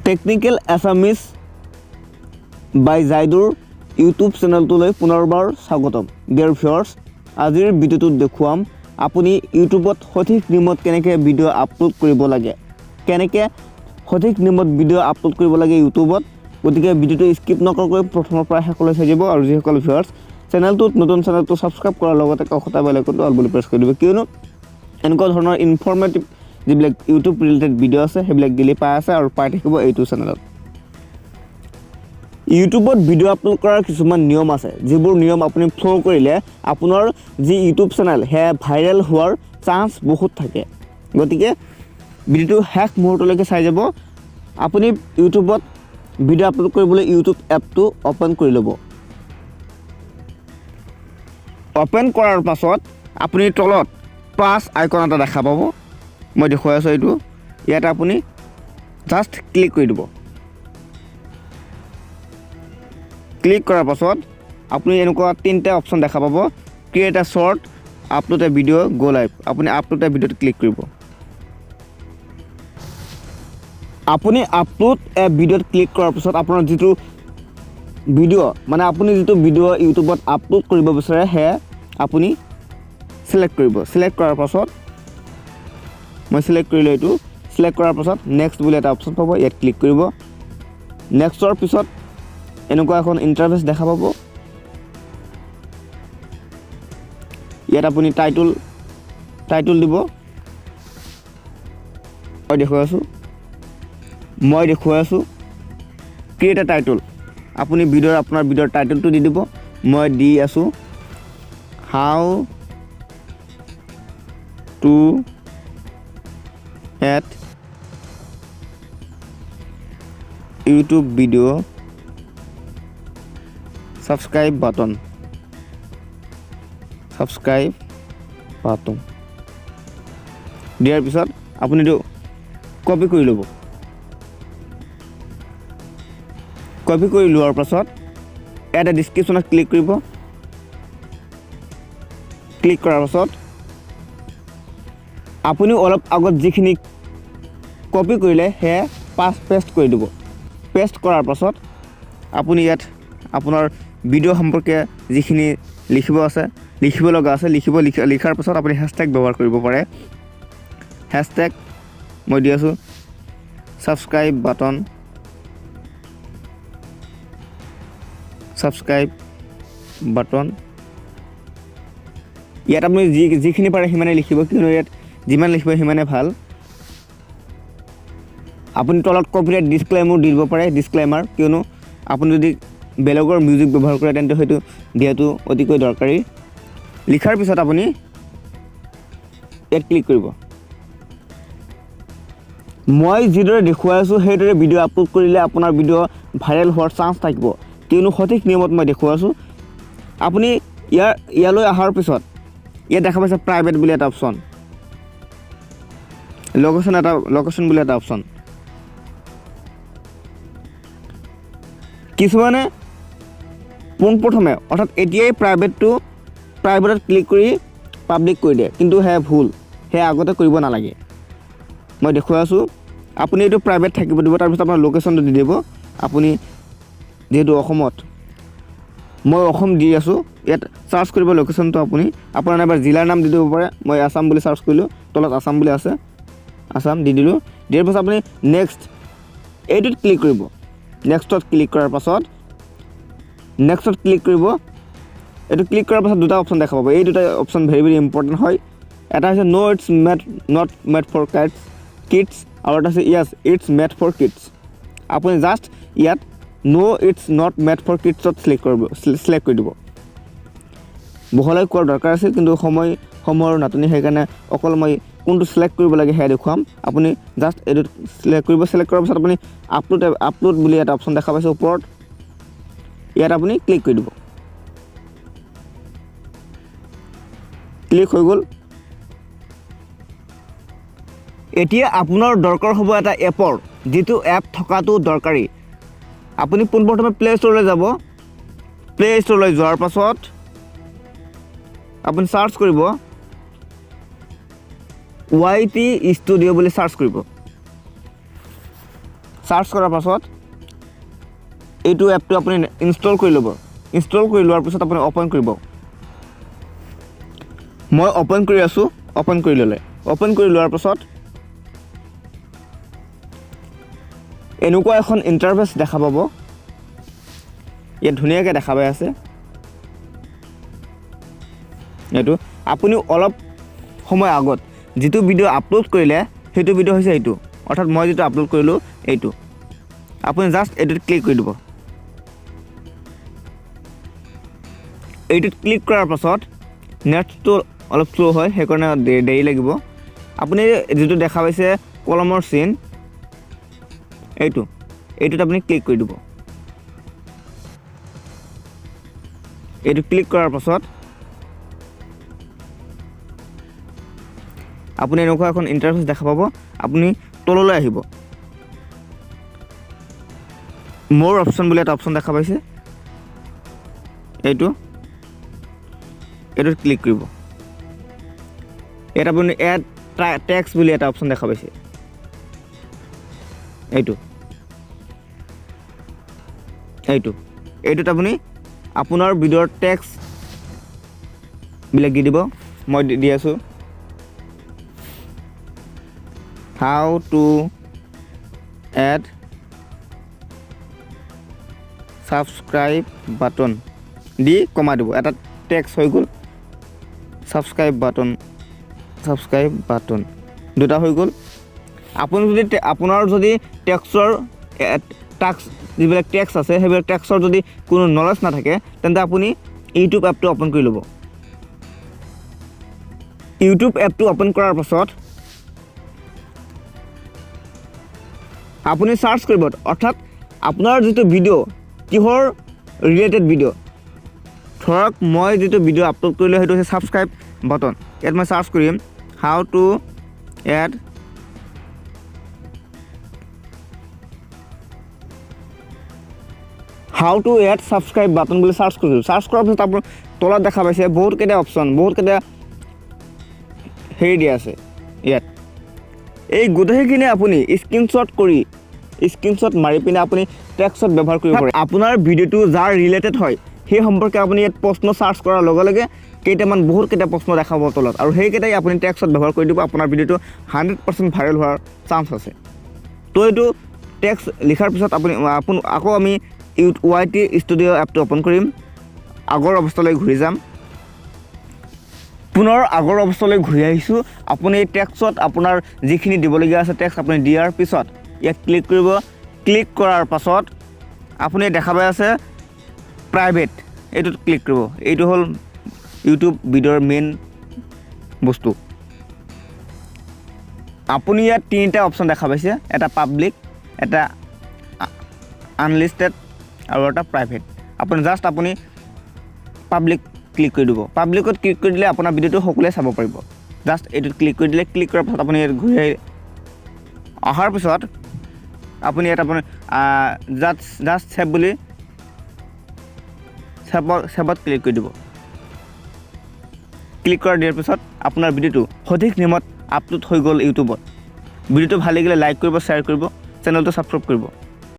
Technical এছামিছ বাই Zaidur YouTube চেনেলটোলৈ পুনৰবাৰ স্বাগতম। Dear viewers, আজিৰ ভিডিঅ'টোত দেখুৱাম আপুনি ইউটিউবত সঠিক নিয়মত কেনেকৈ ভিডিঅ' আপলোড কৰিব লাগে, কেনেকৈ সঠিক নিয়মত ভিডিঅ' আপলোড কৰিব লাগে ইউটিউবত। গতিকে ভিডিঅ'টো স্কিপ নকৰাকৈ প্ৰথমৰ পৰা শেষলৈ চাই যাব। আৰু যিসকল ভিউৱাৰ্ছ চেনেলটোত নতুন, চেনেলটো ছাবস্ক্ৰাইব কৰাৰ লগতে কাষতে বেল আইকনটো অল বুলি প্ৰেছ কৰি দিব, কিয়নো এনেকুৱা ধৰণৰ ইনফৰ্মেটিভ যিবিলাক ইউটিউব ৰিলেটেড ভিডিঅ' আছে, সেইবিলাক ডেইলি পাই আছে আৰু পাই থাকিব এইটো চেনেলত। ইউটিউবত ভিডিঅ' আপলোড কৰাৰ কিছুমান নিয়ম আছে, যিবোৰ নিয়ম আপুনি ফ'ল' কৰিলে আপোনাৰ যি ইউটিউব চেনেল, সেয়া ভাইৰেল হোৱাৰ চান্স বহুত থাকে। গতিকে ভিডিঅ'টো শেষ মুহূৰ্তলৈকে চাই যাব। আপুনি ইউটিউবত ভিডিঅ' আপলোড কৰিবলৈ ইউটিউব এপটো অ'পেন কৰি ল'ব। অ'পেন কৰাৰ পাছত আপুনি তলত প্লাছ আইকন এটা দেখা পাব। মই দেখুৱাই আছোঁ এইটো। ইয়াত আপুনি জাষ্ট ক্লিক কৰি দিব। ক্লিক কৰাৰ পাছত আপুনি এনেকুৱা তিনিটা অপশ্যন দেখা পাব: create a short, upload a video, go live। আপুনি আপলোড এ ভিডিঅ'ত ক্লিক কৰিব। আপুনি আপলোড এ ভিডিঅ'ত ক্লিক কৰাৰ পাছত আপোনাৰ যিটো ভিডিঅ', মানে আপুনি যিটো ভিডিঅ' ইউটিউবত আপলোড কৰিব বিচাৰে, সেয়া আপুনি চিলেক্ট কৰিব। চিলেক্ট কৰাৰ পাছত, মই চিলেক্ট কৰিলোঁ এইটো। চিলেক্ট কৰাৰ পাছত নেক্সট বুলি এটা অপশ্যন পাব, ইয়াত ক্লিক কৰিব। নেক্সটৰ পিছত এনেকুৱা এখন ইণ্টাৰফেচ দেখা পাব। ইয়াত আপুনি টাইটোল দিব। মই দেখুৱাই আছোঁ। ক্ৰিয়েট এ টাইটোল, আপুনি আপোনাৰ ভিডিঅ'ৰ টাইটোলটো দি দিব। মই দি আছোঁ "How to add YouTube video subscribe button"। Subscribe button দিয়াৰ পিছত আপুনি এইটো কপি কৰি ল'ব। কপি কৰি লোৱাৰ পাছত এটা ডিছক্ৰিপশ্যনত ক্লিক কৰিব। ক্লিক কৰাৰ পাছত আপুনি অলপ আগত যিখিনি কপি কৰিলে, সেয়া পেষ্ট কৰি দিব। পেষ্ট কৰাৰ পাছত আপুনি ইয়াত আপোনাৰ ভিডিঅ' সম্পৰ্কে যিখিনি লিখিব আছে, লিখিব লগা আছে, লিখিব। লিখাৰ পাছত আপুনি হেছটেগ ব্যৱহাৰ কৰিব পাৰে। হেছটেগ মই দি আছোঁ ছাবস্ক্ৰাইব বাটন, ছাবস্ক্ৰাইব বাটন। ইয়াত আপুনি যিখিনি পাৰে সিমানেই লিখিব, কিয়নো ইয়াত যিমান লিখিব সিমানে ভাল। আপুনি তলত কপিৰাইট ডিছক্লেমাৰো দি দিব পাৰে, ডিছক্লেমাৰ, কিয়নো আপুনি যদি বেলেগৰ মিউজিক ব্যৱহাৰ কৰে, তেন্তে সেইটো দিয়াটো অতিকৈ দৰকাৰী। লিখাৰ পিছত আপুনি ইয়াত ক্লিক কৰিব। মই যিদৰে দেখুৱাই আছোঁ, সেইদৰে ভিডিঅ' আপলোড কৰিলে আপোনাৰ ভিডিঅ' ভাইৰেল হোৱাৰ চান্স থাকিব, কিয়নো সঠিক নিয়মত মই দেখুৱাই আছোঁ। আপুনি ইয়ালৈ অহাৰ পিছত ইয়াত দেখা পাইছে প্ৰাইভেট বুলি এটা অপশ্যন, লোকেশ্যন বুলি এটা অপশ্যন। কিছুমানে পোনপ্ৰথমে, অৰ্থাৎ এতিয়াই প্ৰাইভেটত ক্লিক কৰি পাব্লিক কৰি দিয়ে, কিন্তু সেয়া ভুল। সেয়া আগতে কৰিব নালাগে। মই দেখুৱাই আছোঁ। আপুনি এইটো প্ৰাইভেট থাকিব দিব। তাৰপিছত আপোনাৰ লোকেশ্যনটো দি দিব। আপুনি যিহেতু অসমত, মই অসম দি আছোঁ। ইয়াত চাৰ্চ কৰিব লোকেশ্যনটো আপুনি। আপোনাৰ নাইবা জিলাৰ নাম দি দিব পাৰে। মই আছাম বুলি চাৰ্চ কৰিলোঁ, তলত আছাম বুলি আছে, আছাম দি দিলোঁ। দিয়াৰ পাছত আপুনি নেক্সট এইটোত ক্লিক কৰিব। নেক্সটত ক্লিক কৰাৰ পাছত নেক্সটত ক্লিক কৰিব। এইটো ক্লিক কৰাৰ পাছত দুটা অপশ্যন দেখা পাব। এই দুটা অপশ্যন ভেৰি ভেৰি ইম্পৰ্টেণ্ট হয়। এটা হৈছে "No, it's made not made for kids" আৰু এটা হৈছে "Yes, it's made for kids"। আপুনি জাষ্ট ইয়াত "No, it's not made for কিডছত" select কৰি দিব। বহলাই কোৱাৰ দৰকাৰ আছিল, কিন্তু সময়ৰ নাটনি, সেইকাৰণে অকল মই কোনটো চিলেক্ট কৰিব লাগে সেয়া দেখুৱাম। আপুনি জাষ্ট এইটোত চিলেক্ট কৰিব। চিলেক্ট কৰাৰ পাছত আপুনি আপলোড বুলি এটা অপশ্যন দেখা পাইছে ওপৰত, ইয়াত আপুনি ক্লিক কৰি দিব। ক্লিক হৈ গ'ল। এতিয়া আপোনাৰ দৰকাৰ হ'ব এটা এপৰ, যিটো এপ থকাটো দৰকাৰী। আপুনি পোনপ্ৰথমে প্লে' ষ্ট'ৰলৈ যাব। প্লে' ষ্ট'ৰলৈ যোৱাৰ পাছত আপুনি চাৰ্চ কৰিব, ৱাই টি ষ্টুডিঅ' বুলি চাৰ্চ কৰিব। চাৰ্চ কৰাৰ পাছত এইটো এপটো আপুনি ইনষ্টল কৰি ল'ব। ইনষ্টল কৰি লোৱাৰ পিছত আপুনি অ'পেন কৰিব। মই অ'পেন কৰি আছোঁ। অ'পেন কৰি ল'লে, অ'পেন কৰি লোৱাৰ পাছত এনেকুৱা এখন ইণ্টাৰফেচ দেখা পাব। ইয়াত ধুনীয়াকৈ দেখা পাই আছে এইটো। আপুনি অলপ সময় আগত যিটো ভিডিঅ' আপলোড কৰিলে, সেইটো ভিডিঅ' হৈছে এইটো, অৰ্থাৎ মই যিটো আপলোড কৰিলোঁ এইটো। আপুনি জাষ্ট এইটোত ক্লিক কৰি দিব। এইটোত ক্লিক কৰাৰ পাছত নেটটো অলপ শ্ল' হয়, সেইকাৰণে দেৰি লাগিব। আপুনি যিটো দেখা পাইছে কলমৰ চিন, এইটোত আপুনি ক্লিক কৰি দিব। এইটো ক্লিক কৰাৰ পাছত আপুনি এনেকুৱা এখন ইণ্টাৰফেচ দেখা পাব। আপুনি তললৈ আহিব, মোৰ অপশ্যন বুলি এটা অপশ্যন দেখা পাইছে, এইটোত ক্লিক কৰিব। ইয়াত আপুনি এড টেক্স বুলি এটা অপশ্যন দেখা পাইছে, এইটোত আপুনি আপোনাৰ ভিডিঅ'ৰ টেক্সবিলাক দি দিব। মই দি আছোঁ, how to add subscribe button দি কমা দিব, এটা টেক্স হৈ গ'ল। ছাবস্ক্ৰাইব বাটন, ছাবস্ক্ৰাইব বাটন দুটা হৈ গ'ল। আপুনি যদি আপোনাৰ যদি টেক্সৰ টাস্ক, যিবিলাক টেক্স আছে সেইবিলাক টেক্সৰ যদি কোনো নলেজ নাথাকে, তেন্তে আপুনি ইউটিউব এপটো অ'পেন কৰি ল'ব। ইউটিউব এপটো অ'পেন কৰাৰ পাছত আপুনি চাৰ্চ কৰিব, অৰ্থাৎ আপোনাৰ যিটো ভিডিঅ' কিহৰ ৰিলেটেড ভিডিঅ'। ধৰক মই যিটো ভিডিঅ' আপলোড কৰিলোঁ সেইটো হৈছে ছাবস্ক্ৰাইব বাটন। ইয়াত মই চাৰ্চ কৰিম how to add subscribe button বুলি চাৰ্চ কৰিলোঁ। চাৰ্চ কৰাৰ পিছত আপোনাৰ তলত দেখা পাইছে বহুতকেইটা অপশ্যন, বহুতকেইটা হেৰি দিয়া আছে ইয়াত। এই গোটেইখিনি আপুনি স্ক্ৰীনশ্বট কৰি, স্ক্ৰীনশ্বট মাৰি পিনে আপুনি টেক্সত ব্যৱহাৰ কৰিব পাৰে। আপোনাৰ ভিডিঅ'টো যাৰ ৰিলেটেড হয় সেই সম্পৰ্কে আপুনি ইয়াত প্ৰশ্ন চাৰ্চ কৰাৰ লগে লগে বহুতকেইটা প্ৰশ্ন দেখাব তলত, আৰু সেইকেইটাই আপুনি টেক্সত ব্যৱহাৰ কৰি দিব। আপোনাৰ ভিডিঅ'টো 100% ভাইৰেল হোৱাৰ চান্স আছে। এইটো টেক্স লিখাৰ পিছত আকৌ আমি ৱাই টি ষ্টুডিঅ' এপটো অ'পেন কৰিম, আগৰ অৱস্থালৈ ঘূৰি যাম। পুনৰ আগৰ অৱস্থালৈ ঘূৰি আহিছোঁ। আপুনি এই টেক্সত আপোনাৰ যিখিনি দিবলগীয়া আছে টেক্স আপুনি দিয়াৰ পিছত ইয়াত ক্লিক কৰিব। ক্লিক কৰাৰ পাছত আপুনি দেখা পাই আছে প্ৰাইভেট, এইটোত ক্লিক কৰিব। এইটো হ'ল ইউটিউব ভিডিঅ'ৰ মেইন বস্তু। আপুনি ইয়াত তিনিটা অপশ্যন দেখা পাইছে, এটা পাব্লিক, এটা আনলিষ্টেড আৰু এটা প্ৰাইভেট। আপুনি জাষ্ট পাব্লিক ক্লিক কৰি দিব। পাব্লিকত ক্লিক কৰি দিলে আপোনাৰ ভিডিঅ'টো সকলোৱে চাব পাৰিব। জাষ্ট এইটোত ক্লিক কৰি দিলে, ক্লিক কৰাৰ পাছত আপুনি ইয়াত ঘূৰি আহি অহাৰ পিছত আপুনি ইয়াত জাষ্ট ছেভ বুলি ছেভত ক্লিক কৰি দিব। ক্লিক কৰা দিয়াৰ পিছত আপোনাৰ ভিডিঅ'টো সঠিক নিয়মত আপলোড হৈ গ'ল ইউটিউবত। ভিডিঅ'টো ভাল লাগিলে লাইক কৰিব, শ্বেয়াৰ কৰিব, চেনেলটো ছাবস্ক্ৰাইব কৰিব।